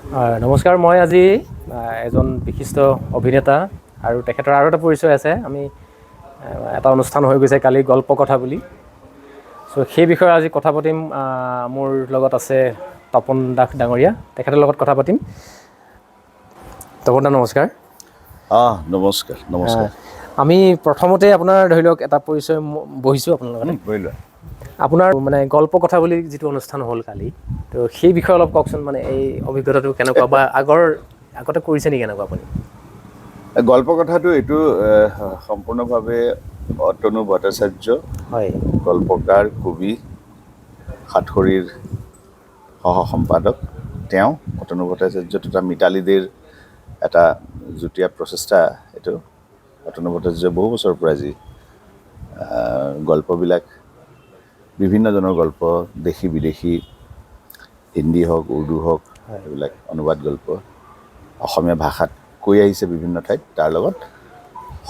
নমস্কাৰ, মই আজি এজন বিশিষ্ট অভিনেতা আৰু তেখেতৰ আৰু এটা পৰিচয় আছে। আমি এটা অনুষ্ঠান হৈ গৈছে কালি, গল্প কথা বুলি। চ' সেই বিষয়ে আজি কথা পাতিম। মোৰ লগত আছে তপন দাস ডাঙৰীয়া, তেখেতৰ লগত কথা পাতিম। তপন দা, নমস্কাৰ। নমস্কাৰ, নমস্কাৰ। আমি প্ৰথমতে আপোনাৰ ধৰি লওক এটা পৰিচয় বহিছোঁ আপোনাৰ লগতে। বহি লোৱা। আপোনাৰ মানে গল্প কথা বুলি যিটো অনুষ্ঠান হ'ল কালি, তো সেই বিষয়ে অলপ কওকচোন। মানে এই অভিজ্ঞতাটো কেনেকুৱা বা আগতে কৰিছে নেকি এনেকুৱা আপুনি? গল্প কথাটো এইটো সম্পূৰ্ণভাৱে অতনু ভট্টাচাৰ্য, গল্পকাৰ, কবি, সাতসৰীৰ সহ সম্পাদক, তেওঁ অতনু ভট্টাচাৰ্য তথা মিতালী দেৰ এটা যুটীয়া প্ৰচেষ্টা এইটো। অতনু ভট্টাচাৰ্য বহু বছৰৰ পৰা যি গল্পবিলাক, বিভিন্নজনৰ গল্প, দেশী বিদেশী, হিন্দী হওক, উৰ্দু হওক, এইবিলাক অনুবাদ গল্প অসমীয়া ভাষাত কৈ আহিছে বিভিন্ন ঠাইত। তাৰ লগত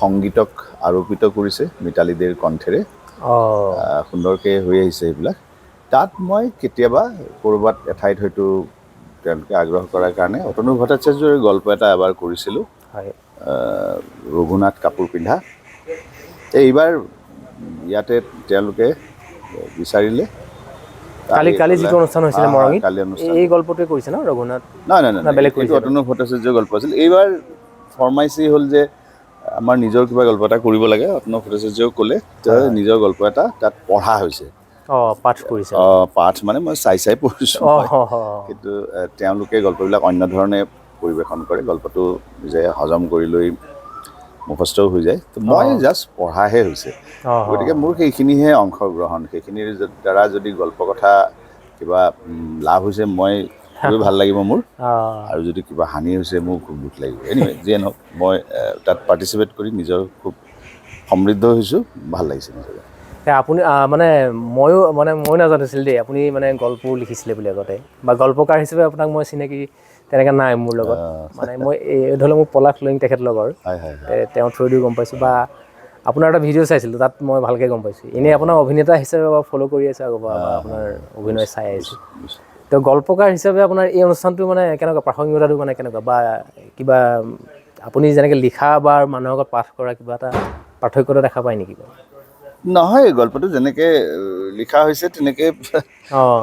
সংগীতক আৰোপিত কৰিছে মিতালী দেৰ কণ্ঠেৰে। সুন্দৰকৈ হৈ আহিছে সেইবিলাক। তাত মই কেতিয়াবা ক'ৰবাত এঠাইত হয়তো তেওঁলোকে আগ্ৰহ কৰাৰ কাৰণে অতনু ভট্টাচাৰ্যৰ গল্প এটা এবাৰ কৰিছিলোঁ, ৰঘুনাথ কাপোৰ পিন্ধা। এইবাৰ ইয়াতে তেওঁলোকে বিচাৰিলে। কালি কালি যিটো অনুষ্ঠান হৈছিলে মৰঙীত, কালি অনুষ্ঠান। এই গল্পটোৱে কৰিছে ন, ৰঘুনাথ? নাই নাই নাই, না, বেলেগ এইটো কৰিছে? অতনু ভট্টাচাৰ্যৰ গল্প আছিল। এইবাৰ ফৰমাইচি হ'ল যে আমাৰ নিজৰ কিবা গল্প এটা কৰিব লাগে। অতনু ভট্টাচাৰ্যও ক'লে, তেওঁ নিজৰ গল্প এটা তাত পঢ়া হৈছে। পাঠ কৰিছে। পাঠ মানে মই চাই চাই পঢ়িছোঁ মই। অঁ অঁ কিন্তু তেওঁলোকে গল্পবিলাক অন্য ধৰণে পৰিৱেশন কৰে। গল্পটো নিজে হজম কৰি লৈ মুখস্থও হৈ যায়। তো মই জাষ্ট পঢ়াহে হৈছে। গতিকে মোৰ সেইখিনিহে অংশগ্ৰহণ। সেইখিনিৰ দ্বাৰা যদি গল্প কথা কিবা লাভ হৈছে, মই খুবেই ভাল লাগিব মোৰ। আৰু যদি কিবা হানি হৈছে, মোৰ খুব দুখ লাগিব। এনিৱে, যিয়ে নহওক, মই তাত পাৰ্টিচিপেট কৰি নিজৰ খুব সমৃদ্ধ হৈছোঁ, ভাল লাগিছে নিজকে। আপুনি মানে ময়ো নাজানিছিলোঁ দেই, আপুনি মানে গল্পও লিখিছিলে বুলি আগতে বা গল্পকাৰ হিচাপে আপোনাক মই চিনাকি তেনেকৈ নাই মোৰ লগত। মানে মই এই ধৰি লওক মোৰ পলাশ লয়িং তেখেত লগৰ, হয় হয় হয় তেওঁৰ থ্ৰুদিও গম পাইছোঁ বা আপোনাৰ এটা ভিডিঅ' চাইছিলোঁ, তাত মই ভালকৈ গম পাইছোঁ। এনেই আপোনাৰ অভিনেতা হিচাপে বা ফ'ল' কৰি আছোঁ আগৰ পৰা বা আপোনাৰ অভিনয় চাই আহিছোঁ। তো গল্পকাৰ হিচাপে আপোনাৰ এই অনুষ্ঠানটো মানে কেনেকুৱা, প্ৰাসংগিকতাটো মানে কেনেকুৱা বা কিবা আপুনি যেনেকৈ লিখা বা মানুহৰ আগত পাঠ কৰা কিবা এটা পাৰ্থক্যতা দেখা পায় নেকি বাৰু? নহয়, গল্পটো যেনেকৈ লিখা হৈছে তেনেকৈ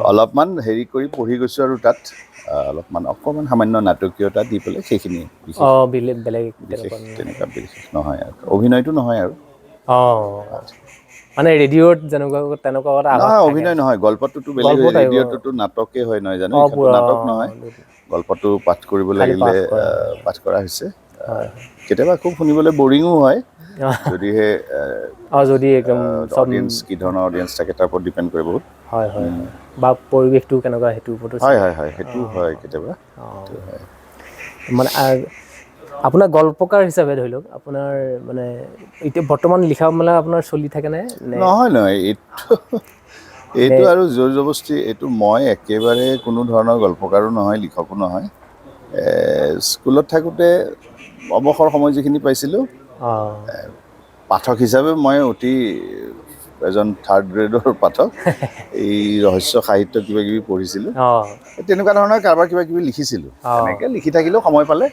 অলপমান হেৰি কৰি পঢ়ি গৈছোঁ আৰু তাত অলপমান অকণমান সামান্য নাটকীয়তা দি পেলাই সেইখিনি। বিশেষ বেলেগ বেলেগ বিশেষ তেনেকুৱা তেনেকুৱা বিশেষ নহয় আৰু, অভিনয়টো নহয় আৰু। মানে ৰেডিঅ'ত যেনেকুৱা তেনেকুৱা এটা আভাস নহয়, থাকে। অভিনয় নহয়, গল্পটোতো বেলেগ। গল্প type, ৰেডিঅ'টোতো নাটকেই হয়, নহয় জানো? এইখনতো পুৰা, নাটক নহয়, গল্পটো পাঠ কৰিব খালি লাগিলে পাঠ কৰা। পাঠ কৰা হৈছে। কেতিয়াবা খুব শুনিবলৈ বৰিঙো হয়, যদিহে যদি একদম চব অডিয়েঞ্চ, কি ধৰণৰ অডিয়েঞ্চ থাকে তাৰ ওপৰত ডিপেণ্ড কৰে বহুত। হয় হয় হয়। বা পৰিৱেশটো কেনেকুৱা সেইটোৰ ওপৰতো। হয় হয় হয়, সেইটো হয় কেতিয়াবা। সেইটো হয়। মানে আপোনাৰ গল্পকাৰ হিচাপে ধৰি লওক আপোনাৰ মানে এতিয়া বৰ্তমান লিখা মেলা আপোনাৰ চলি থাকেনে নে? নহয় নহয়, এইটো আৰু জোৰ জবস্তি এইটো মই একেবাৰে কোনো ধৰণৰ গল্পকাৰো নহয়, লিখকো নহয়। স্কুলত থাকোঁতে অৱসৰ সময় যিখিনি পাইছিলোঁ, পাঠক হিচাপে মই অতি এজন থাৰ্ড গ্ৰেডৰ পাঠক। এই ৰহস্য সাহিত্য কিবা কিবি পঢ়িছিলোঁ, তেনেকুৱা ধৰণৰ কাৰোবাৰ কিবা কিবি লিখিছিলোঁ। তেনেকৈ লিখি থাকিলেও সময় পালে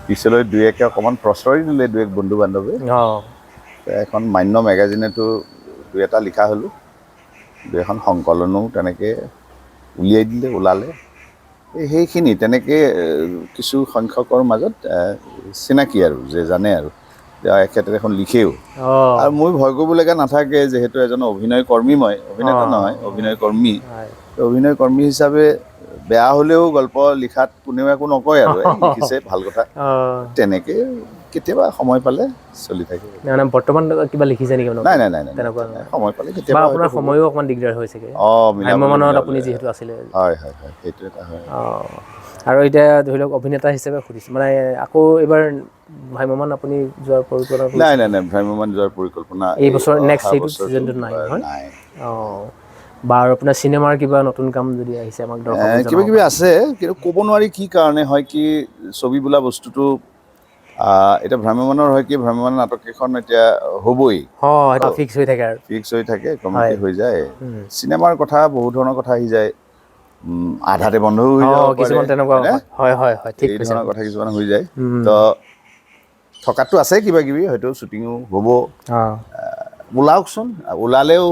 পিছলৈ দুই একে অকণমান প্ৰশ্ৰয় দিলে দুই এক বন্ধু বান্ধৱে। এখন মান্য মেগাজিনতো দুই এটা লিখা হ'লোঁ, দুই এখন সংকলনো তেনেকৈ উলিয়াই দিলে, ওলালে। এই সেইখিনি তেনেকৈ কিছু সংখ্যকৰ মাজত চিনাকি আৰু যে জানে আৰু যে এখেতে এখন লিখেও। আৰু মোৰ ভয় কৰিবলগীয়া নাথাকে, যিহেতু এজন অভিনয় কৰ্মী, মই অভিনেতা নহয়, অভিনয় কৰ্মী। তো অভিনয় কৰ্মী হিচাপে বেয়া হ'লেও গল্প লিখাত কোনেও একো নকয় আৰু, এই লিখিছে, ভাল কথা। তেনেকৈ কেতিয়াবা সময় পালে চলি থাকে। নাই, মানে বৰ্তমান কিবা লিখিছে নেকি মানে? নাই নাই নাই নাই। তেনেকুৱা নাই, সময় পালে বা কেতিয়াবা আপোনাৰ হয়তো হ'ব। সময়ো অকণমান দিগদাৰ হৈছেগৈ, মিলাবলৈ ভ্ৰাম্যমাণত মিলাবলৈ। আপুনি যিহেতু আছিলে। হয় হয় হয়, সেইটো এটা হয়। আৰু এতিয়া ধৰি লওক অভিনেতা হিচাপে সুধিছোঁ, মানে আকৌ এইবাৰ ভ্ৰাম্যমাণ আপুনি যোৱাৰ পৰিকল্পনা কৰিছে? নাই নাই নাই, ভ্ৰাম্যমাণ যোৱাৰ পৰিকল্পনা এই বছৰ অহা next সেইটো বছৰটো, seasonটোত নাই, নহয়? নাই। বা আৰু আপোনাৰ চিনেমাৰ কিবা নতুন কাম যদি আহিছে আমাক দৰ্শকক কিবা জনাব। কিবি আছে, কিন্তু ক'ব নোৱাৰি কি কাৰণে হয়। কি ছবি বোলা বস্তুটো এতিয়া ভ্ৰাম্যমাণৰ হয় কি, ভ্ৰাম্যমাণ নাটক কেইখন এতিয়া হ'বই। সেইটো ফিক্স হৈ থাকে আৰু। ফিক্স হৈ থাকে, কমিটি হৈ যায়। চিনেমাৰ কথা বহুত ধৰণৰ কথা আহি যায়। আধাতে বন্ধও হৈ যাব পাৰে, কিছুমান তেনেকুৱা হয়নে? হয় হয় হয়, ঠিক এই কৈছে। ধৰণৰ কথা কিছুমান হৈ যায়। তো থকাততো আছে কিবা কিবি, হয়তো শ্বুটিঙো হ'ব। ওলাওকচোন, ওলালেও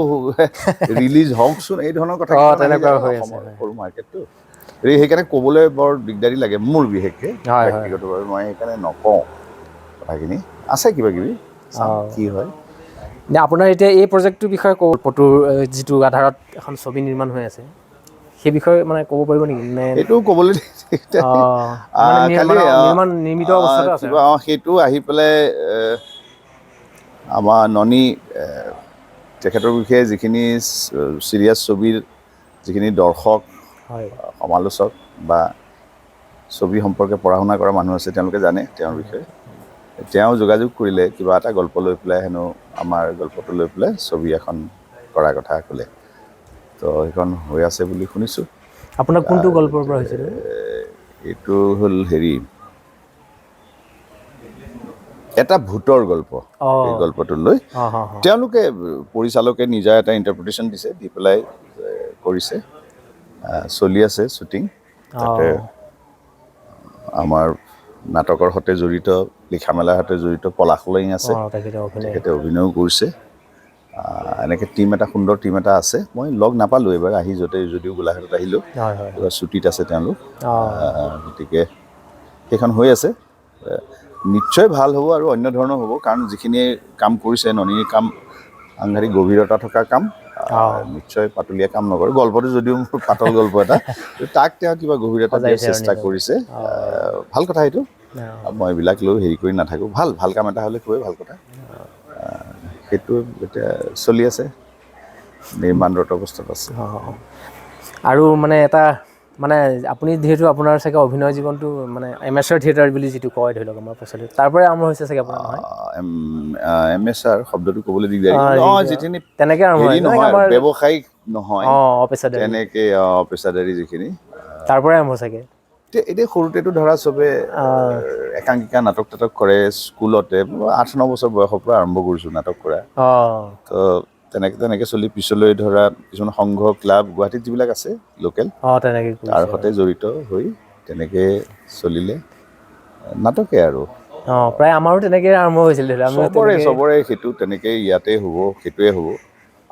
ৰিলিজ হওকচোন, এই ধৰণৰ কথা কিছুমান আহি তেনেকুৱা যায় হৈ আছে, অসমৰ সৰু মাৰ্কেটটো। এই সেইকাৰণে ক'বলৈ বৰ দিগদাৰী লাগে মোৰ বিশেষকৈ হয়, হয়। ব্যক্তিগতভাৱে, মই সেইকাৰণে নকওঁ কথাখিনি। আছে কিবা কিবি, চাম কি হয়। নে আপোনাৰ এতিয়া এই প্ৰজেক্টটোৰ বিষয়ে কওঁ, গল্পটোৰ যিটো আধাৰত এখন ছবি নিৰ্মাণ হৈ আছে সেই বিষয়ে মানে ক'ব পাৰিব নেকি? নে এইটো ক'বলৈ মানে খালি, নিৰ্মাণ নিৰ্মিত অৱস্থাতে আছে। কিবা, সেইটো আহি পেলাই আমাৰ ননী, তেখেতৰ বিষয়ে যিখিনি চিৰিয়াছ ছবিৰ যিখিনি দৰ্শক, সমালোচক বা ছবি সম্পৰ্কে পঢ়া শুনা কৰা মানুহ আছে, তেওঁলোকে জানে তেওঁৰ বিষয়ে। তেওঁ যোগাযোগ কৰিলে কিবা এটা গল্প লৈ পেলাই, হেনো আমাৰ গল্পটো লৈ পেলাই ছবি এখন কৰাৰ কথা ক'লে। তো সেইখন হৈ আছে বুলি শুনিছোঁ। আপোনাৰ কোনটো গল্পৰ পৰা হৈছিলে? এইটো হ'ল হেৰি, এটা ভূতৰ গল্প। এই গল্পটো লৈ তেওঁলোকে পৰিচালকে নিজা এটা ইণ্টাৰপ্ৰিটেশ্যন দিছে, দি পেলাই কৰিছে। চলি আছে শ্বুটিং। তাতে আমাৰ নাটকৰ সৈতে জড়িত, লিখা মেলাৰ সৈতে জড়িত পলাশ লইং আছে, তেখেতে অভিনয়ো কৰিছে। এনেকৈ টীম এটা, সুন্দৰ টীম এটা আছে। মই লগ নাপালোঁ এইবাৰ আহি, য'তে যদিও গোলাঘাটত আহিলোঁ, এইবাৰ ছুটীত আছে তেওঁলোক। গতিকে সেইখন হৈ আছে, নিশ্চয় ভাল হ'ব আৰু অন্য ধৰণৰ হ'ব, কাৰণ যিখিনিয়ে কাম কৰিছে ননীৰ কাম সাংঘাতিক গভীৰতা থকা কাম, নিশ্চয় পাতলীয়া কাম নকৰে। গল্পটো যদিও মোৰ পাতল গল্প এটা, তাক তেওঁ কিবা গভীৰতা দিয়াৰ চেষ্টা কৰিছে। ভাল কথা এইটো। মই এইবিলাক লৈ হেৰি কৰি নাথাকোঁ। ভাল ভাল কাম এটা হ'লে খুবেই ভাল কথা। সেইটো এতিয়া চলি আছে, নিৰ্মাণৰত অৱস্থাত আছে। আৰু মানে এটা মানে আপুনি যিহেতু আপোনাৰ চাগে অভিনয় জীৱনটো মানে এমেচাৰ থিয়েটাৰ বুলি যিটো কয়, ধৰি লওক আমাৰ প্ৰচলিত, তাৰ পৰাই আৰম্ভ হৈছে চাগে আপোনাৰ, নহয়? এমেচাৰ শব্দটো ক'বলৈ দিগদাৰী। যিখিনি তেনেকৈ আৰম্ভ হেৰি নহয়, ব্যৱসায়িক নহয়, অপেচাদাৰী তেনেকৈ অপেচাদাৰী যিখিনি, তাৰ পৰাই আৰম্ভ চাগে। এতিয়া সৰুতেতো ধৰা চবে একাংকিকা নাটক তাটক কৰে স্কুলতে। 8-9 বছৰ বয়সৰ পৰা আৰম্ভ কৰিছোঁ নাটক কৰা। তো তেনেকৈ তেনেকৈ চলি পিছলৈ ধৰা কিছুমান সংঘ, ক্লাব গুৱাহাটীত যিবিলাক আছে লোকেল, তেনেকৈ তাৰ সৈতে জড়িত হৈ তেনেকৈ চলিলে নাটকে আৰু। প্ৰায় আমাৰো তেনেকৈ আৰম্ভ হৈছিল। চবৰে সেইটো তেনেকৈ ইয়াতে হ'ব, সেইটোৱে হ'ব।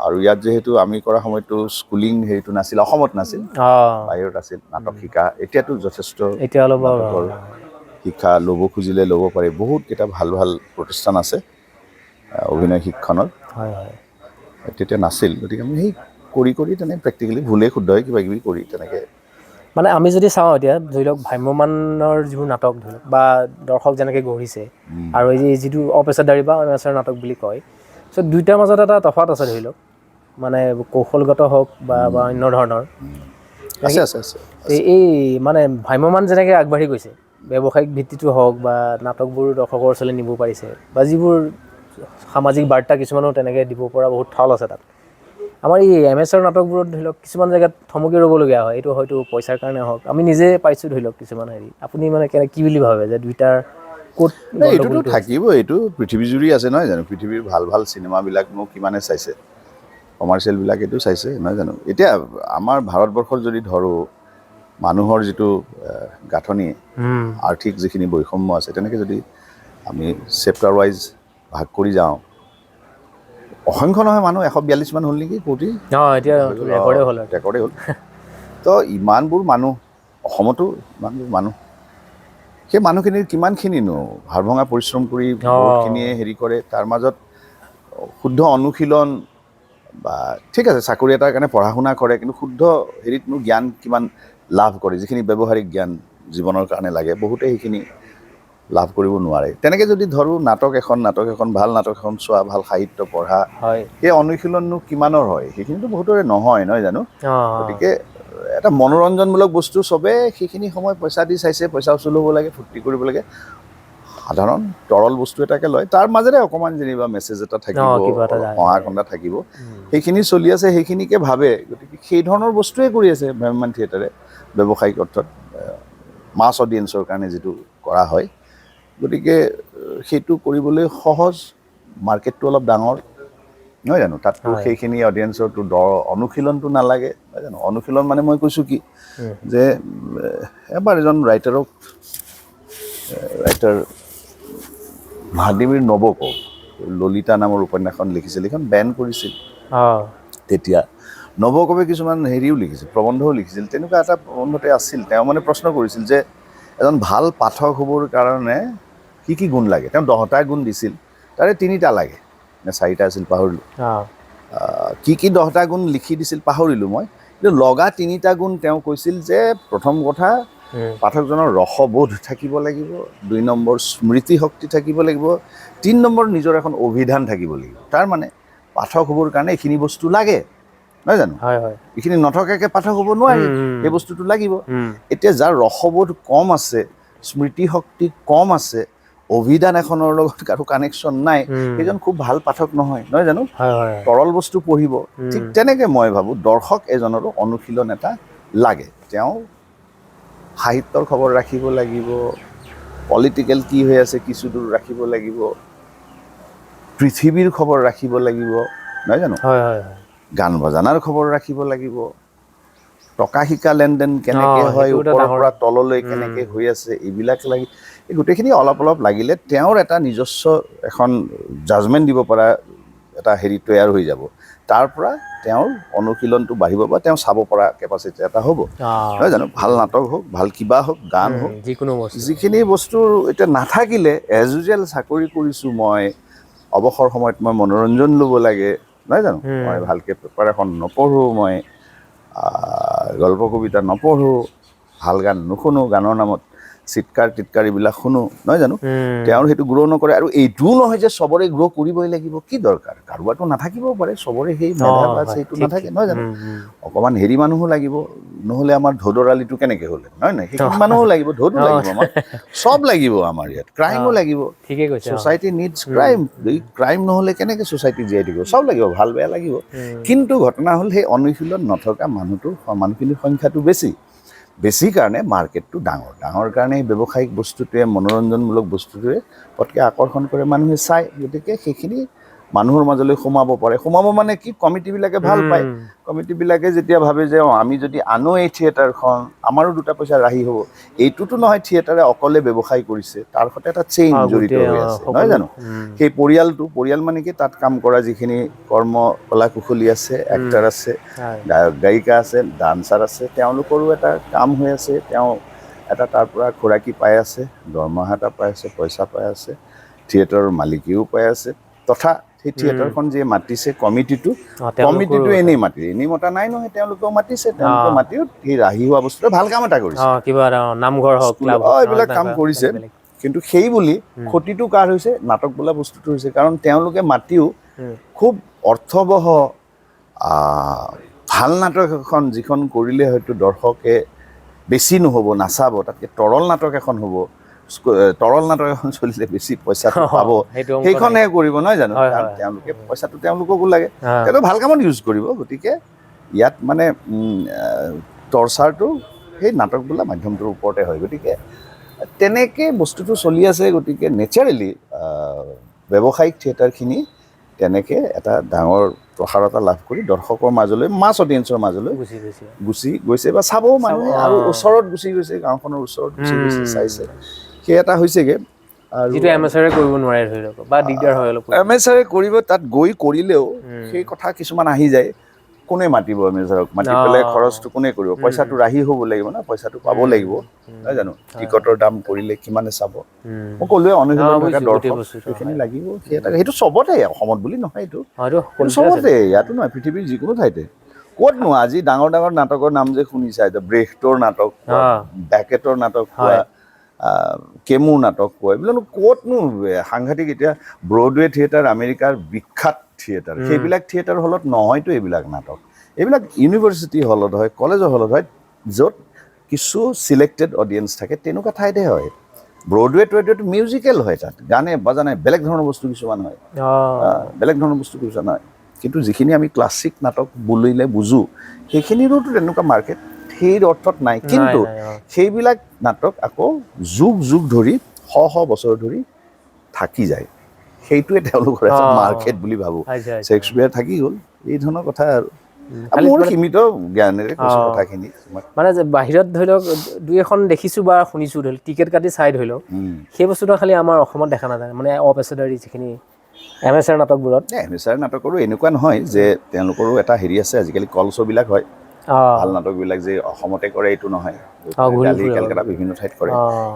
আৰু ইয়াত যিহেতু আমি কৰা সময়তো স্কুলিং হেৰিটো নাছিল, অসমত নাছিল, বাহিৰত আছিল নাটক শিকা। এতিয়াতো যথেষ্ট এতিয়া অলপ নাটকৰ শিক্ষা ল'ব খুজিলে ল'ব পাৰি। বহুত কেইটা ভাল ভাল প্ৰতিষ্ঠান আছে অভিনয় শিক্ষণৰ। হয় হয়, তেতিয়া নাছিল। গতিকে আমি সেই কৰি কৰি তেনে প্ৰেক্টিকেলি ভুলেই শুদ্ধই কিবা কিবি কৰি তেনেকৈ মানে আমি যদি চাওঁ এতিয়া ধৰি লওক ভ্ৰাম্যমানৰ যিবোৰ নাটক ধৰি লওক বা দৰ্শক যেনেকৈ গঢ়িছে, আৰু এই যিটো অপেচাদাৰী বা এমেচাৰ নাটক বুলি কয়, চ' দুইটাৰ মাজত এটা তফাৎ আছে ধৰি লওক, মানে কৌশলগত হওক বা অন্য ধৰণৰ আছে আছে আছে। এই মানে ভ্ৰাম্যমান যেনেকৈ আগবাঢ়ি গৈছে ব্যৱসায়িক ভিত্তিটো হওক বা নাটকবোৰ দৰ্শকৰ ওচৰলৈ নিব পাৰিছে বা যিবোৰ সামাজিক বাৰ্তা কিছুমানো তেনেকৈ দিব পৰা বহুত থল আছে তাত। আমাৰ এই এমেচাৰ নাটকবোৰত ধৰি লওক কিছুমান জেগাত থমকি ৰ'বলগীয়া হয়, এইটো হয়তো পইচাৰ কাৰণে হওক, আমি নিজে পাইছোঁ ধৰি লওক কিছুমান হেৰি। আপুনি মানে কেনে কি বুলি ভাবে যে দুইটাৰ ক'ত? এইটোতো থাকিব, এইটো পৃথিৱীজুৰি আছে নহয় জানো? পৃথিৱীৰ ভাল ভাল চিনেমাবিলাকনো কিমানে চাইছে, কমাৰ্চিয়েলবিলাকেতো চাইছে নহয় জানো? এতিয়া আমাৰ ভাৰতবৰ্ষত যদি ধৰোঁ, মানুহৰ যিটো গাঁথনি, আৰ্থিক যিখিনি বৈষম্য আছে, তেনেকৈ যদি আমি চেপ্টাৰ ৱাইজ ভাগ কৰি যাওঁ, অসংখ্য নহয় মানুহ, 142 মান হ'ল নেকি কোটি? ৰেকৰ্ডেই হ'ল। তো ইমানবোৰ মানুহ, অসমতো ইমানবোৰ মানুহ, সেই মানুহখিনিৰ কিমানখিনিনো হাড়ভঙা পৰিশ্ৰম কৰি বহুতখিনিয়ে হেৰি কৰে, তাৰ মাজত শুদ্ধ অনুশীলন বা ঠিক আছে চাকৰি এটাৰ কাৰণে পঢ়া শুনা কৰে, কিন্তু শুদ্ধ হেৰিতনো জ্ঞান কিমান লাভ কৰে, যিখিনি ব্যৱহাৰিক জ্ঞান জীৱনৰ কাৰণে লাগে, বহুতে সেইখিনি লাভ কৰিব নোৱাৰে। তেনেকৈ যদি ধৰোঁ নাটক এখন ভাল নাটক এখন চোৱা, ভাল সাহিত্য পঢ়া, সেই অনুশীলননো কিমানৰ হয়, সেইখিনিতো বহুতৰে নহয় নহয় জানো? গতিকে এটা মনোৰঞ্জনমূলক বস্তু, চবে সেইখিনি সময় পইচা দি চাইছে, পইচা উচুল হ'ব লাগে, ফূৰ্তি কৰিব লাগে, সাধাৰণ তৰল বস্তু এটাকে লয়, তাৰ মাজেৰে অকণমান যেনিবা মেছেজ এটা থাকিব, সঁহা খন্দা থাকিব, সেইখিনি চলি আছে, সেইখিনিকে ভাবে। গতিকে সেই ধৰণৰ বস্তুৱে কৰি আছে ভ্ৰাম্যমাণ থিয়েটাৰে, ব্যৱসায়িক অৰ্থত মাছ অডিয়েঞ্চৰ কাৰণে যিটো কৰা হয়। গতিকে সেইটো কৰিবলৈ সহজ, মাৰ্কেটটো অলপ ডাঙৰ, নহয় জানো? তাততো সেইখিনি অডিয়েঞ্চৰটো অনুশীলনটো নালাগে, নহয় জানো? অনুশীলন মানে মই কৈছোঁ কি যে এবাৰ এজন ৰাইটাৰক, ৰাইটাৰ ভ্লাদিমিৰ নবকভ, ললিতা নামৰ উপন্যাসখন লিখিছিল, সেইখন বেন কৰিছিল। তেতিয়া নবকবে কিছুমান হেৰিও লিখিছিল, প্ৰবন্ধও লিখিছিল। তেনেকুৱা এটা প্ৰবন্ধতে আছিল, তেওঁ মানে প্ৰশ্ন কৰিছিল যে এজন ভাল পাঠক হ'বৰ কাৰণে কি কি গুণ লাগে। তেওঁ 10টা গুণ দিছিল, তাৰে 3টা লাগে নে 4টা আছিল পাহৰিলোঁ। কি কি 10টা গুণ লিখি দিছিল পাহৰিলোঁ মই, কিন্তু লগা 3টা গুণ তেওঁ কৈছিল যে প্ৰথম কথা পাঠকজনৰ ৰসবোধ থাকিব লাগিব, 2 নম্বৰ স্মৃতিশক্তি থাকিব লাগিব, 3 নম্বৰ নিজৰ এখন অভিধান থাকিব লাগিব। তাৰ মানে পাঠক হ'বৰ কাৰণে এইখিনি বস্তু লাগে, নহয় জানো? হয় হয়। এইখিনি নথকাকৈ পাঠক হ'ব নোৱাৰি, এই বস্তুটো লাগিব। এতিয়া যাৰ ৰসবোধ কম আছে, স্মৃতিশক্তি কম আছে, অভিধান এখনৰ লগত কাৰো কানেকশ্যন নাই, সেইজন খুব ভাল পাঠক নহয়, নহয় জানো? হয় হয়। তৰল বস্তু পঢ়িব। ঠিক তেনেকৈ মই ভাবোঁ দৰ্শক এজনৰো অনুশীলন এটা লাগে। তেওঁ সাহিত্যৰ খবৰ ৰাখিব লাগিব, পলিটিকেল কি হৈ আছে কিছু দূৰ ৰাখিব লাগিব, পৃথিৱীৰ খবৰ ৰাখিব লাগিব, নহয় জানো? হয় হয় হয়। গান বজানাৰ খবৰ ৰাখিব লাগিব, টকা শিকা লেনদেন কেনেকৈ হয়, সেইটো এটা ওপৰৰ ডাঙৰ পৰা তললৈ কেনেকৈ হৈ আছে, এইবিলাক লাগি এই গোটেইখিনি অলপ অলপ লাগিলে তেওঁৰ এটা নিজস্ব এখন জাজমেণ্ট দিব পৰা এটা হেৰি তৈয়াৰ হৈ যাব। তাৰ পৰা তেওঁৰ অনুশীলনটো বাঢ়িব বা তেওঁ চাব পৰা কেপাচিটি এটা হ'ব, নহয় জানো? ভাল নাটক হওক, ভাল কিবা হওক, গান হওক, যিকোনো বস্তু, যিখিনি বস্তু এতিয়া নাথাকিলে এজ ইউজুৱেল চাকৰি কৰিছোঁ মই, অৱসৰ সময়ত মই মনোৰঞ্জন ল'ব লাগে, নহয় জানো? মই ভালকৈ পেপাৰ এখন নপঢ়োঁ, মই গল্প কবিতা নপঢ়োঁ, ভাল গান নুশুনো, গানৰ নামত চিৎকাৰ টিৎকাৰ এইবিলাক শুনো, নহয় জানো? তেওঁৰ সেইটো গ্ৰ' নকৰে। আৰু এইটোও নহয় যে চবৰে গ্ৰ' কৰিবই লাগিব, কি দৰকাৰ? কাৰোবাৰতো নাথাকিবও পাৰে, চবৰে সেই মেধা বা সেইটো নাথাকে, নহয় জানো? অকণমান হেৰি মানুহো লাগিব, নহ'লে আমাৰ ধোদৰালিটো কেনেকৈ হ'লে, নহয় নহয়? সেইখিনি মানুহো লাগিব, ধোদো লাগিব, আমাক চব লাগিব, আমাৰ ইয়াত ক্ৰাইমো লাগিব। ঠিকেই কৈছে। Society needs crime. এই ক্ৰাইম নহ'লে কেনেকৈ ছ'চাইটি জীয়াই থাকিব? চব লাগিব, ভাল বেয়া লাগিব। কিন্তু ঘটনা হ'ল সেই অনুশীলন নথকা মানুহখিনিৰ সংখ্যাটো বেছি, বেছি কাৰণে মাৰ্কেটটো ডাঙৰ, ডাঙৰ কাৰণে এই ব্যৱসায়িক বস্তুটোৱে, মনোৰঞ্জনমূলক বস্তুটোৱে পটকৈ আকৰ্ষণ কৰে, মানুহে চায়। গতিকে সেইখিনি মানুহৰ মাজলৈ সোমাব পাৰে। সোমাব মানে কি, কমিটিবিলাকে ভাল পায়। কমিটিবিলাকে যেতিয়া ভাবে যে অঁ আমি যদি আনো এই থিয়েটাৰখন, আমাৰো দুটা পইচা ৰাহি হ'ব। এইটোতো নহয় থিয়েটাৰে অকলে ব্যৱসায় কৰিছে, তাৰ সৈতে এটা চেইন জড়িত হৈ আছে, নহয় জানো? সেই পৰিয়ালটো, পৰিয়াল মানে কি, তাত কাম কৰা যিখিনি কৰ্ম কলা কুশলী আছে, এক্টাৰ আছে, গায়ক গায়িকা আছে, ডান্সাৰ আছে, তেওঁলোকৰো এটা কাম হৈ আছে। তেওঁ এটা তাৰ পৰা খোৰাকী পাই আছে, দৰমহা এটা পাই আছে, পইচা পাই আছে, থিয়েটাৰৰ মালিকেও পাই আছে, তথা সেই থিয়েটাৰখন যিয়ে মাতিছে কমিটিটো, কমিটিটো এনেই মাতি এনেই মতা নাই নহয়, তেওঁলোকেও মাতিছে, তেওঁলোকে মাতিও সেই ৰাহি হোৱা বস্তুটো ভাল কাম এটা কৰিছে, কিবা নামঘৰ হওক, এইবিলাক কাম কৰিছে। কিন্তু সেই বুলি ক্ষতিটো কাৰ হৈছে? নাটক বোলা বস্তুটো হৈছে, কাৰণ তেওঁলোকে মাতিও খুব অৰ্থৱহ ভাল নাটক এখন যিখন কৰিলে হয়তো দৰ্শকে বেছি নহ'ব, নাচাব, তাতকৈ তৰল নাটক এখন হ'ব, তৰল নাটক এখন চলিলে বেছি পইচা পাব, সেইখনহে কৰিব, নহয় জানো? কাৰণ তেওঁলোকে পইচাটো তেওঁলোককো লাগে, তেওঁলোকে ভাল কামত ইউজ কৰিব। গতিকে ইয়াত মানে টৰ্চাৰটো সেই নাটক বোলা মাধ্যমটোৰ ওপৰতে হয়। গতিকে তেনেকৈ বস্তুটো চলি আছে। গতিকে নেচাৰেলি ব্যৱসায়িক থিয়েটাৰখিনি তেনেকৈ এটা ডাঙৰ প্ৰসাৰতা লাভ কৰি দৰ্শকৰ মাজলৈ, মাছ অডিয়েঞ্চৰ মাজলৈ গুচি গৈছে বা চাবও মানুহে, আৰু ওচৰত গুচি গৈছে, গাঁওখনৰ ওচৰত গুচি গৈছে, চাইছে, সেই এটা হৈছেগৈ। আৰু যিটো এমেচাৰে কৰিব নোৱাৰে ধৰি লওক, বা দিগদাৰ হয় অলপ এমেচাৰে কৰিব, তাত গৈ কৰিলেও সেই কথা কিছুমান আহি যায়। কোনে মাতিব এমেচাৰক? মাতি পেলাই খৰচটো কোনে কৰিব? পইচাটো ৰাহি হ'ব লাগিব না, পইচাটো পাব লাগিব, নহয় জানো? টিকটৰ দাম কৰিলে কিমানে চাব? মই ক'লোৱে অনুশীলন থকা দৰ্শক সেইখিনি লাগিব। সেই এটা সেইটো চবতে, অসমত বুলি নহয়, এইটো চবতে, ইয়াতো নহয়, পৃথিৱীৰ যিকোনো ঠাইতে। ক'তনো আজি ডাঙৰ ডাঙৰ নাটকৰ নাম যে শুনিছা, এতিয়া ব্ৰেখটৰ নাটক, বেকেটৰ নাটক কোৱা, কেমুৰ নাটক কোৱা, এইবিলাকনো ক'তনো সাংঘাতিক। এতিয়া ব্ৰডৱে থিয়েটাৰ আমেৰিকাৰ বিখ্যাত থিয়েটাৰ, সেইবিলাক থিয়েটাৰ হলত নহয়তো এইবিলাক নাটক, এইবিলাক ইউনিভাৰ্চিটি হলত হয়, কলেজৰ হলত হয়, য'ত কিছু চিলেক্টেড অডিয়েঞ্চ থাকে, তেনেকুৱা ঠাইতে হয়। ব্ৰডৱে ট্ৰডৱেটো মিউজিকেল হয়, তাত গানে বাজানে বেলেগ ধৰণৰ বস্তু কিছুমান হয়, বেলেগ ধৰণৰ বস্তু কিছুমান হয়। কিন্তু যিখিনি আমি ক্লাছিক নাটক বুলিলে বুজোঁ, সেইখিনিৰোতো তেনেকুৱা মাৰ্কেট সেই অৰ্থত নাই। কিন্তু সেইবিলাক নাটক আকৌ যুগ যুগ ধৰি, শ শ বছৰ ধৰি থাকি যায়। সেইটোৱে তেওঁলোকৰ এটা মাৰ্কেট বুলি ভাবোঁ। আচ্ছা আচ্ছা শ্বেক্সপিয়াৰ থাকি গ'ল, এই ধৰণৰ কথা আৰু। খালি মোৰ সীমিত জ্ঞানেৰে কৈছোঁ কথাখিনি তোমাক। মানে যে বাহিৰত ধৰি লওক দুই এখন দেখিছোঁ বা শুনিছোঁ, ধৰি লওক টিকেট কাটি চাই ধৰি লওক, সেই বস্তুটো খালি আমাৰ অসমত দেখা নাযায়, মানে অপেচাদাৰী যিখিনি এমেচাৰ নাটকবোৰত। এমেচাৰ নাটকৰো এনেকুৱা নহয় যে তেওঁলোকৰো এটা হেৰি আছে। আজিকালি কল শ্ব'বিলাক হয়, ভাল নাটকবিলাক যে অসমতে কৰে এইটো নহয়, ঘূৰি দিল্লী, ফুৰে। কেলকাতা বিভিন্ন ঠাইত কৰে,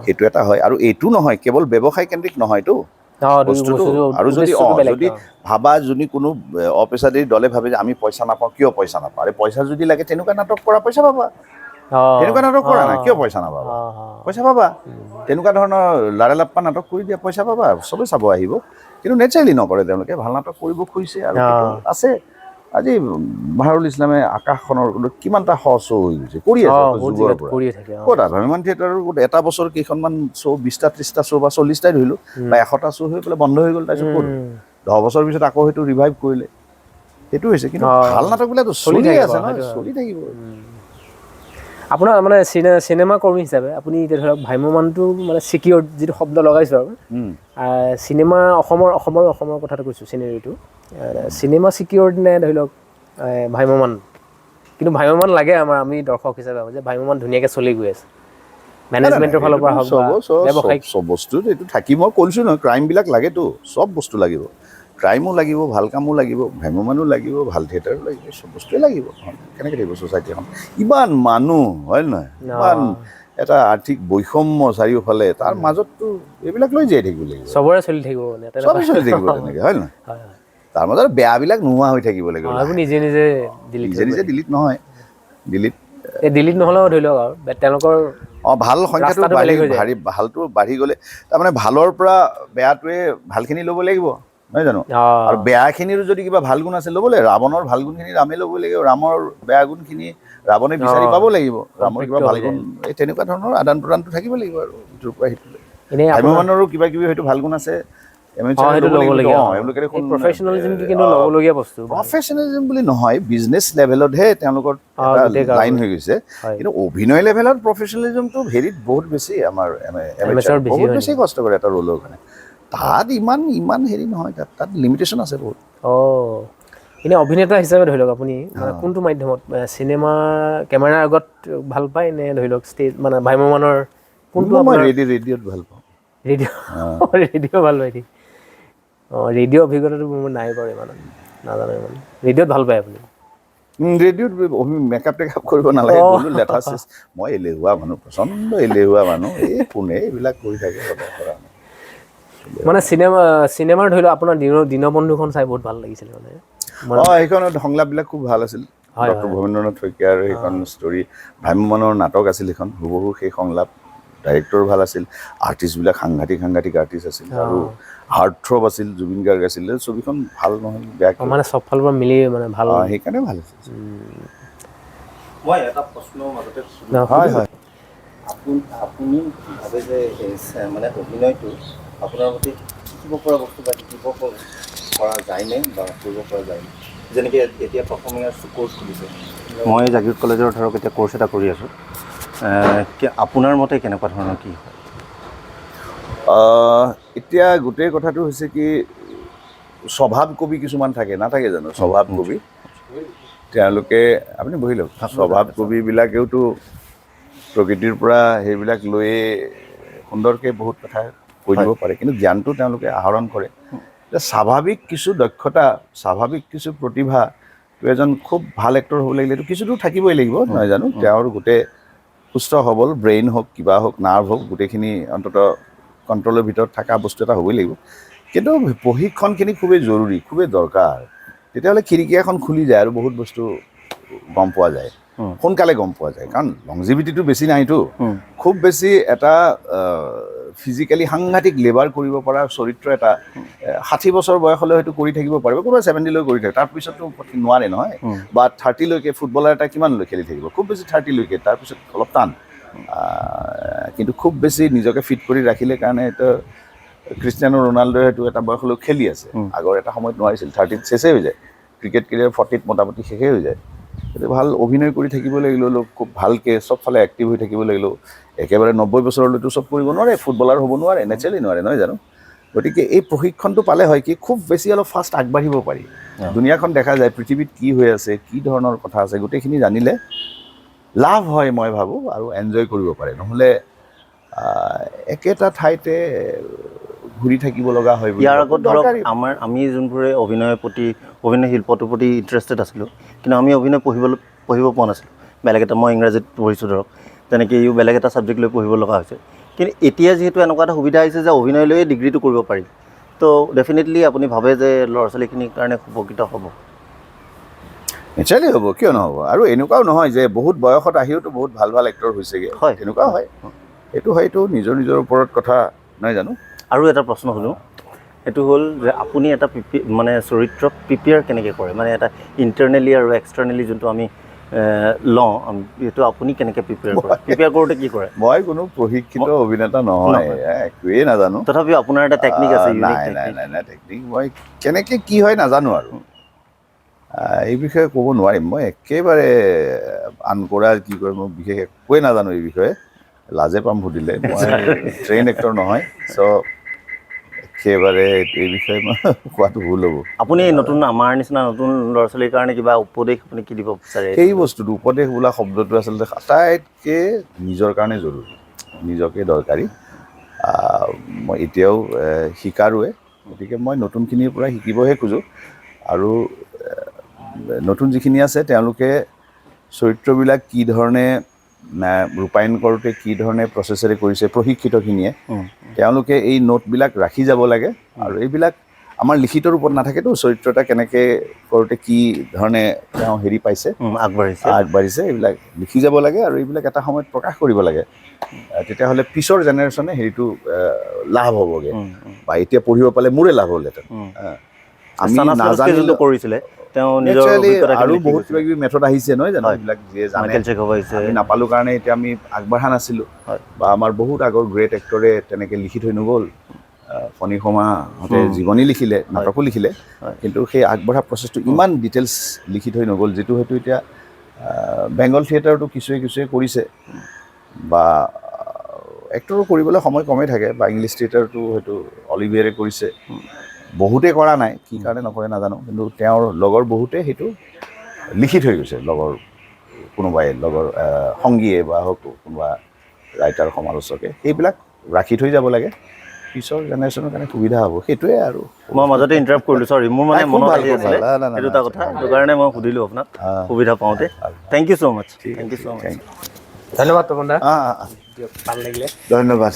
সেইটো এটা হয়। আৰু এইটো নহয় কেৱল ব্যৱসায় কেন্দ্ৰিক নহয়তো বস্তুটো। আৰু যদি উদ্দেশ্যটো বেলেগ, যদি ভাবা, যদি কোনো অপেচাদাৰী দলে ভাবে যে আমি পইচা নাপাওঁ, কিয় পইচা নাপাওঁ? আৰে পইচা যদি লাগে তেনেকুৱা নাটক কৰা, পইচা পাবা। তেনেকুৱা নাটক কৰা না, কিয় পইচা নাপাবা? পইচা পাবা। তেনেকুৱা ধৰণৰ লাৰে লাপ্পা নাটক কৰি দিয়া, পইচা পাবা, চবেই চাব আহিব। কিন্তু নেচাৰেলি নকৰে, তেওঁলোকে ভাল নাটক কৰিব খুজিছে আৰু সেইটো আছে। আজি বাহাৰুল ইছলামে আকাশখনৰ কিমানটা শ শ্ব' হৈ গৈছে, কৰি আছে বহুত যুগৰ জেগাত পৰা। কৰিয়ে থাকে। ক'ত ভ্ৰাম্যমাণ থিয়েটাৰৰ এটা বছৰ কেইখনমান শ্ব', 20টা 30টা শ্ব' বা 40টাই ধৰিলোঁ বা 100টা শ্ব' হৈ পেলাই বন্ধ হৈ গ'ল। তাৰপিছত ক'ত 10 বছৰ পিছত আকৌ সেইটো ৰিভাইভ কৰিলে, সেইটো হৈছে। কিন্তু ভাল নাটকবিলাকতো চলি চলি থাকিব, আছে নহয়, সেইটো হয়। চলি থাকিব। আপোনাৰ মানে চিনেমা কৰ্মী হিচাপে আপুনি এতিয়া ধৰক ভ্ৰাম্যমাণটো মানে চিকিয়ৰ যিটো শব্দ লগাইছোঁ আৰু চিনেমা অসমৰ অসমৰ অসমৰ কথাটো কৈছোঁ, চিনেৰীটো চিনেমা চিকিয়ৰ্ড নে ধৰি লওক ভ্ৰাম্যমাণ? কিন্তু ভ্ৰাম্যমাণ লাগে আমাৰ, আমি দৰ্শক হিচাপে ভাবোঁ যে ভ্ৰাম্যমাণ ধুনীয়াকৈ চলি গৈ আছে, মেনেজমেণ্টৰ ফালৰ পৰা হওক বা ব্যৱসায়িক। চব বস্তুত এইটো থাকিব, মই কৈছোঁ নহয়, ক্ৰাইমবিলাক লাগেতো, চব বস্তু লাগিব। ক্ৰাইমো লাগিব, ভাল কামো লাগিব, ভ্ৰাম্যমাণো লাগিব, ভাল থিয়েটাৰো লাগিব, চব বস্তুৱে লাগিব। কেনেকৈ থাকিব ছ'চাইটি এখন? ইমান মানুহ হয় নহয়, ইমান এটা আৰ্থিক বৈষম্য চাৰিওফালে, তাৰ মাজততো এইবিলাক লৈ জীয়াই থাকিব লাগিব। চবৰে চলি থাকিব মানে চব তেনেকুৱা। চলি থাকিব তেনেকৈ, হয় নহয়? হয় হয়। তাৰ মাজত বেয়াবিলাক নোহোৱা হৈ থাকিব লাগিব। এইবোৰ নিজে নিজে ডিলিট নিজে নিজে ডিলিট নহয়, ডিলিট এই ডিলিট নহ'লেও ধৰি লওক আৰু তেওঁলোকৰ ভাল সংখ্যাটো ৰাস্তাটো বাঢ়ি বেলেগ হৈ যায়। বাঢ়ি ভালটো বাঢ়ি গ'লে তাৰমানে ভালৰ পৰা বেয়াটোৱে ভালখিনি ল'ব লাগিব, নহয় জানো? আৰু বেয়াখিনিৰো যদি কিবা ভাল গুণ আছে ল'ব লাগিব। ৰাৱণৰ ভাল গুণখিনি ৰামে ল'ব লাগিব, ৰামৰ বেয়া গুণখিনি ৰাৱণে বিচাৰি পাব লাগিব, ৰামৰ কিবা সম্পৃক্ত ভাল হৈ গুণ, এই তেনেকুৱা ধৰণৰ আদান প্ৰদানটো থাকিব লাগিব আৰু ইটোৰ পৰা সিটোলৈ। এনেই আপোনাৰ ভ্ৰাম্যমাণৰো কিবা কিবি হয়তো ভাল গুণ আছে, সেইটো ল'ব লাগিব। এওঁলোকে দেখোন প্ৰফেচনেলিজিমটো কিন্তু ল'বলগীয়া বস্তু। প্ৰফেচনেলিজিম বুলি নহয়, বিজনেছ লেভেলতহে তেওঁলোকৰ এটা গোটেই কাৰবাৰ। লাইন হৈ গৈছে। কিন্তু অভিনয় লেভেলত প্ৰফেচনেলিজমটো হেৰিত বহুত বেছি, আমাৰ Amateur বেছি বহুত হয়। বেছি কষ্ট কৰে এটা ৰোলৰ কাৰণে। তাত ইমান ইমান হেৰি নহয়, তাত তাত লিমিটেশ্যন আছে বহুত। এনেই অভিনেতা হিচাপে ধৰি লওক আপুনি মানে কোনটো মাধ্যমত, চিনেমা কেমেৰাৰ আগত ভাল পায় নে ধৰি লওক ষ্টেজ, মানে ভ্ৰাম্যমাণৰ কোনটো? মই আপোনাৰ ৰেডিঅ'ত ভাল পাওঁ। ৰেডিঅ', ৰেডিঅ' ভাল পায় নেকি? ৰেডিঅ' অভিজ্ঞতাটো মোৰ নাই বাৰু, ইমান নাজানো ইমান। ৰেডিঅ'ত ভাল পায় আপুনি? ৰেডিঅ'ত মেকআপ টেকআপ কৰিব নালাগে, গ'লো লেঠা চেচ। মই এলেহুৱা মানুহ, প্ৰচণ্ড এলেহুৱা মানুহ। এই কোনে এইবিলাক কৰি থাকে সদায় কৰা নাই। মানে চিনেমাৰ ধৰি লওক আপোনাৰ দীনবন্ধুখন চাই বহুত ভাল লাগিছিলে মানে। সেইখনত সংলাপবিলাক খুব ভাল আছিল। ডক্টৰ ভৱেন্দ্ৰনাথ শইকীয়াৰ সেইখন ষ্টৰী, ভ্ৰাম্যমাণৰ নাটক আছিল সেইখন, হুবহু সেই সংলাপ। ডাইৰেক্টৰ ভাল আছিল, আৰ্টিষ্টবিলাক সাংঘাতিক সাংঘাতিক আৰ্টিষ্ট আছিল আৰু হাৰ্ট থ্ৰব আছিল, জুবিন গাৰ্গ আছিল। ছবিখন ভাল নহয় বেয়া কিয়? মানে চব ফালৰ পৰা মিলি মানে ভাল। সেইকাৰণে ভাল আছিল। মই এটা প্ৰশ্ন মাজতে সুধো। হয় হয়। আপুনি কি ভাবে যে এই মানে অভিনয়টো আপোনাৰ মতে শিকিব পৰা বস্তু বা শিকিব পৰা যায়নে বা কৰিব পৰা যায়নে? যেনেকৈ এতিয়া পাৰফৰ্মিং আৰ্টছ কোৰ্চ খুলিছে, মই জাগীৰোড কলেজৰ ধৰক এতিয়া কোৰ্চ এটা কৰি আছোঁ। আপোনাৰ মতে কেনেকুৱা ধৰণৰ কি হয়? এতিয়া গোটেই কথাটো হৈছে কি, স্বভাৱ কবি কিছুমান থাকে, নাথাকে জানো? স্বভাৱ কবি তেওঁলোকে, আপুনি বহি লওক, স্বভাৱ কবিবিলাকেওতো প্ৰকৃতিৰ পৰা সেইবিলাক লৈয়ে সুন্দৰকৈ বহুত কথা কৈ দিব পাৰে, কিন্তু জ্ঞানটো তেওঁলোকে আহৰণ কৰে। এতিয়া স্বাভাৱিক কিছু দক্ষতা, স্বাভাৱিক কিছু প্ৰতিভা, এজন খুব ভাল এক্টৰ হ'ব লাগিলে কিছুতো থাকিবই লাগিব, নহয় জানো? তেওঁৰ গোটেই সুস্থ সবল ব্ৰেইন হওক, কিবা হওক, নাৰ্ভ হওক, গোটেইখিনি অন্ততঃ কণ্ট্ৰলৰ ভিতৰত থকা বস্তু এটা হ'বই লাগিব। কিন্তু প্ৰশিক্ষণখিনি খুবেই জৰুৰী, খুবেই দৰকাৰ। তেতিয়াহ'লে খিৰিকী এখন খুলি যায় আৰু বহুত বস্তু গম পোৱা যায়, সোনকালে গম পোৱা যায়। কাৰণ লংজিভিটিটো বেছি নাইতো। খুব বেছি এটা ফিজিকেলি সাংঘাতিক লেবাৰ কৰিব পৰা চৰিত্ৰ এটা 60 বছৰ বয়সলৈ হয়তো কৰি থাকিব পাৰিব, কোনোবা 70লৈ কৰি থাকে, তাৰপিছততো নোৱাৰে নহয়। বা 30লৈকে ফুটবলাৰ এটা কিমানলৈ খেলি থাকিব? খুব বেছি 30লৈকে, তাৰপিছত অলপ টান। কিন্তু খুব বেছি নিজকে ফিট কৰি ৰাখিলে কাৰণে এইটো ক্ৰিষ্টিয়ানো ৰনাল্ডোৱে হয়তো এটা বয়সলৈ খেলি আছে। আগৰ এটা সময়ত নোৱাৰিছিল, 30ত শেষেই হৈ যায়। ক্ৰিকেট কেৰিয়াৰ 40ত মোটামুটি শেষেই হৈ যায়। গতিকে ভাল অভিনয় কৰি থাকিব লাগিলেও অলপ খুব ভালকৈ চবফালে এক্টিভ হৈ থাকিব লাগিলেও একেবাৰে 90 বছৰলৈতো চব কৰিব নোৱাৰে, ফুটবলাৰ হ'ব নোৱাৰে, নেচাৰেলি নোৱাৰে, নহয় জানো? গতিকে এই প্ৰশিক্ষণটো পালে হয় কি, খুব বেছি অলপ ফাষ্ট আগবাঢ়িব পাৰি। দুনীয়াখন দেখা যায়, পৃথিৱীত কি হৈ আছে, কি ধৰণৰ কথা আছে, গোটেইখিনি জানিলে লাভ হয় মই ভাবোঁ, আৰু এনজয় কৰিব পাৰে। নহ'লে একেটা ঠাইতে ঘূৰি থাকিব লগা হয় বুলি ইয়াৰ ভাবোঁ। আগত ধৰক দৰকাৰী। আমি যোনবোৰে অভিনয়ৰ প্ৰতি, অভিনয় শিল্পটোৰ প্ৰতি ইণ্টাৰেষ্টেড আছিলোঁ, কিন্তু আমি অভিনয় পঢ়িব পোৱা নাছিলোঁ। বেলেগ এটা, মই ইংৰাজীত পঢ়িছোঁ ধৰক, তেনেকৈ ইও বেলেগ এটা ছাবজেক্ট লৈ পঢ়িব লগা হৈছে। কিন্তু এতিয়া যিহেতু এনেকুৱা এটা সুবিধা আহিছে যে অভিনয় লৈয়ে ডিগ্ৰীটো কৰিব পাৰি, তো ডেফিনেটলি আপুনি ভাবে যে ল'ৰা ছোৱালীখিনিৰ কাৰণে উপকৃত হ'ব? নেচাৰেলি হ'ব, কিয় নহ'ব? আৰু এনেকুৱাও নহয় যে বহুত বয়সত আহিওতো বহুত ভাল ভাল এক্টৰ হৈছেগৈ। তেনেকুৱাও হয়। সেইটো হয়তো নিজৰ নিজৰ ওপৰত কথা, নহয় জানো? আৰু এটা প্ৰশ্ন সোধোঁ, সেইটো হ'ল যে আপুনি এটা মানে চৰিত্ৰ প্ৰিপেয়াৰ কেনেকৈ কৰে? মানে এটা ইণ্টাৰনেলি আৰু এক্সটাৰ্নেলি যোনটো আমি লওঁ, সেইটো আপুনি কেনেকৈ প্ৰিপেয়াৰ কৰে? প্ৰিপেয়াৰ কৰোঁতে কি কৰে? মই কোনো প্ৰশিক্ষিত অভিনেতা নহয়, একোৱেই নাজানো। তথাপিও আপোনাৰ এটা টেকনিক আছে, ইউনিক নাই নাই। টেকনিক। নাই নাই, টেকনিক মই কেনেকৈ কি হয় নাজানো আৰু এই বিষয়ে ক'ব নোৱাৰিম। মই একেবাৰে আনকৰা, কি কয়, মই বিশেষ একোৱেই নাজানো এই বিষয়ে, লাজে পাম সুধিলে। মই ট্ৰেইন এক্টৰ নহয়, চ' একেবাৰে এই বিষয়ে মই কোৱাটো ভুল হ'ব। আপুনি নতুন, আমাৰ নিচিনা নতুন ল'ৰা ছোৱালীৰ কাৰণে কিবা উপদেশ আপুনি কি দিব বিচাৰে? সেই বস্তুটো, উপদেশ বোলা শব্দটো আচলতে আটাইতকৈ নিজৰ কাৰণে জৰুৰী, নিজকে দৰকাৰী। মই এতিয়াও শিকাৰোৱে, গতিকে মই নতুনখিনিৰ পৰা শিকিবহে খোজোঁ। আৰু নতুন যিখিনি আছে, তেওঁলোকে চৰিত্ৰবিলাক কি ধৰণে ৰূপায়ণ কৰোঁতে কি ধৰণে প্ৰচেছেৰে কৰিছে প্ৰশিক্ষিতখিনিয়ে, তেওঁলোকে এই নোটবিলাক ৰাখি যাব লাগে। আৰু এইবিলাক আমাৰ লিখিত ৰূপত নাথাকেতো, চৰিত্ৰ এটা কেনেকৈ কৰোঁতে কি ধৰণে তেওঁ হেৰি পাইছে, আগবাঢ়িছে, আগবাঢ়িছে, এইবিলাক লিখি যাব লাগে আৰু এইবিলাক এটা সময়ত প্ৰকাশ কৰিব লাগে। তেতিয়াহ'লে পিছৰ জেনেৰেশ্যনে হেৰিটো লাভ হ'বগৈ, বা এতিয়া পঢ়িব পালে মোৰে লাভ হ'লহেঁতেন। আমি চানাছ নাজানিলে যোনটো কৰিছিলে, তেওঁ নিজৰ Naturally অভিজ্ঞতাখিনি আৰু লিখি বহুত গৈছিলে। কিবা কিবি মেথড আহিছে, নহয় জানো? এইবিলাক যিয়ে জানে। মাইকেল চেখভ আহিছে। আমি নাপালোঁ কাৰণে এতিয়া আমি আগবাঢ়া নাছিলোঁ। বা আমাৰ বহুত আগৰ গ্ৰেট এক্টৰে তেনেকৈ লিখি থৈ নগ'ল। ফণী শৰ্মাহঁতে জীৱনী লিখিলে, নাটকো লিখিলে, কিন্তু সেই আগবঢ়া প্ৰচেছটো ইমান ডিটেইলছ লিখি থৈ নগ'ল, যিটো হয়তো এতিয়া বেংগল থিয়েটাৰতো কিছুৱে কিছুৱে কৰিছে, বা এক্টৰো কৰিবলৈ সময় কমেই থাকে, বা ইংলিছ থিয়েটাৰটো হয়তো অলিভিয়াৰে কৰিছে, বহুতে কৰা নাই, কি কাৰণে নকৰে নাজানো, কিন্তু তেওঁৰ লগৰ বহুতে সেইটো লিখি থৈ গৈছে, লগৰ কোনোবাই, লগৰ সংগীয়ে বা হওক কোনোবা ৰাইটাৰ, সমালোচকে, সেইবিলাক ৰাখি থৈ যাব লাগে, পিছৰ জেনেৰেশ্যনৰ কাৰণে সুবিধা হ'ব, সেইটোৱে আৰু। মই মাজতে ইণ্টাৰাপ্ট কৰিলোঁ, চৰি। মোৰ মানে নাই, খুব মনত ভাল, আহি খুব আছিলে ভাল। নাই, নাই, নাই, সেইটো এটা নাই, কথা, সেইটো কাৰণে মই সুধিলোঁ আপোনাক সুবিধা পাওঁতে। Thank you so much, thank you so much. Thank ধন্যবাদ তপন দা। আহ, আহ, আহ। দিয়ক, ভাল লাগিলে। ধন্যবাদ।